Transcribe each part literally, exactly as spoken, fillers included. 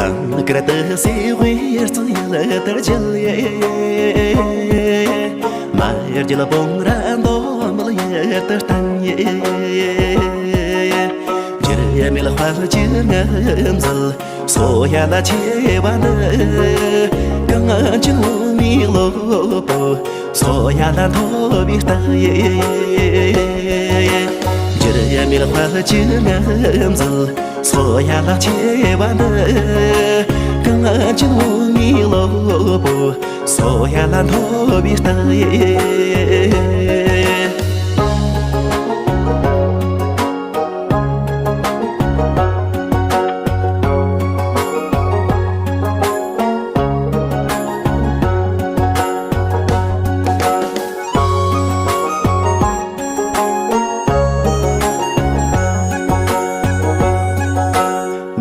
དང་བསྐལ་དུ་སེ་དབུས་གཙང་ཡུལ་དར་རྒྱལ་ཡེ། མ་རྒྱལ་བོང་ར་མདོ་སྨད་ཡུལ་དུ་བསྟན་ཡེ། འགྱུར་མེད་དཔལ་གྱི་ངང་ཚུལ། སོ་ཡ་ལ་ཆེ་བ་འདི། གངས་ཅན་འོ་མའི་སློབ་བུ། སོ་ཡ་ལ་མཐོ་བའི་རྟགས་ཡིན། འགྱུར་མེད་དཔལ་གྱི་ངང་ཚུལ། སོ་ཡ་ལ་ཆེ་བ་འདི། གངས་ཅན་འོ་མའི་སློབ་བུ། སོ་ཡ་ལ་མཐོ་བའི་རྟགས་ཡིན།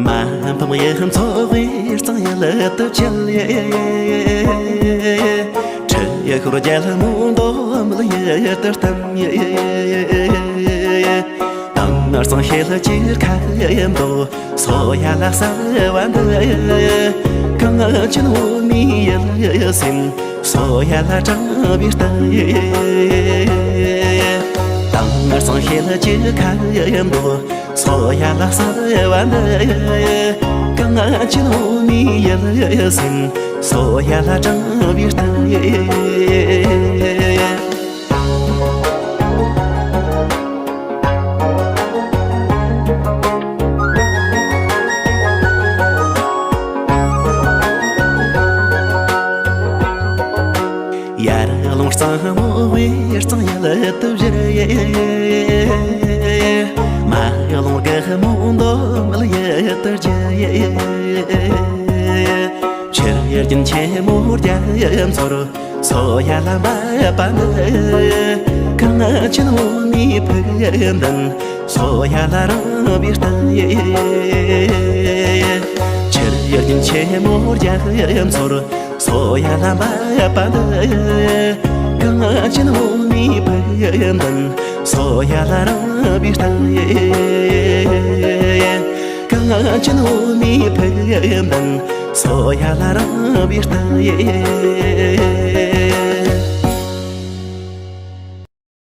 མ་ཕམ་གཡུ་མཚོ་དབུས་གཙང་ཡུལ་དུ་བསྐྱལ་ཡེ། ཁྲི་ཤོར་རྒྱལ་མོ་མདོ་སྨད་ཡུལ་དུ་བསྟན་ཡེ། དྭངས་གཙང་ཤེལ་གྱི་ཁ་མདོ། སོ་ཡ་ལ་གསལ་བ་འདི། གངས་ཅན་འོ་མའི་ཡུལ་སེམས། སོ་ཡ་ལ་དྲངས་པའི་རྟགས་ཡིན། དྭངས་གཙང་ཤེལ་གྱི་ཁ་མདོ། སོ་ཡ་ལ་གསལ་བ་འདི། གངས་ཅན་འོ་མའི་ཡུལ་སེམས། སོ་ཡ་ལ་དྲངས་པའི་རྟགས་ཡིན། ཡར་ཀླུང་གཙང་མོ་དབུས་གཙང་ཡུལ་དུ་བཞུར་ཡེ། མར་ཀླུང་སྒེག་མོ་མདོ་སྨད་ཡུལ་དུ་རྒྱུ་ཡེ། ཆུ་རྒྱུན་ཆེན་མོ་རྒྱ་མཚོར། སོ་ཡ་ལ་འབབ་པ་འདི། གངས་ཅན་འོ་མའི་ཕུགས་འདུན། སོ་ཡ་ལ་རངས་པའི་རྟགས་ཡིན། ཆུ་རྒྱུན་ཆེན་མོ་རྒྱ་མཚོར། སོ་ཡ་ལ་འབབ་པ་འདི། གངས་ཅན་འོ་མའི་ཕུགས་འདུན། སོ་ཡ་ལ་རངས་པའི་རྟགས་ཡིན། གངས་ཅན་འོ་མའི་ཕུགས་འདུན། སོ་ཡ་ལ་རངས་པའི་རྟགས་ཡིན།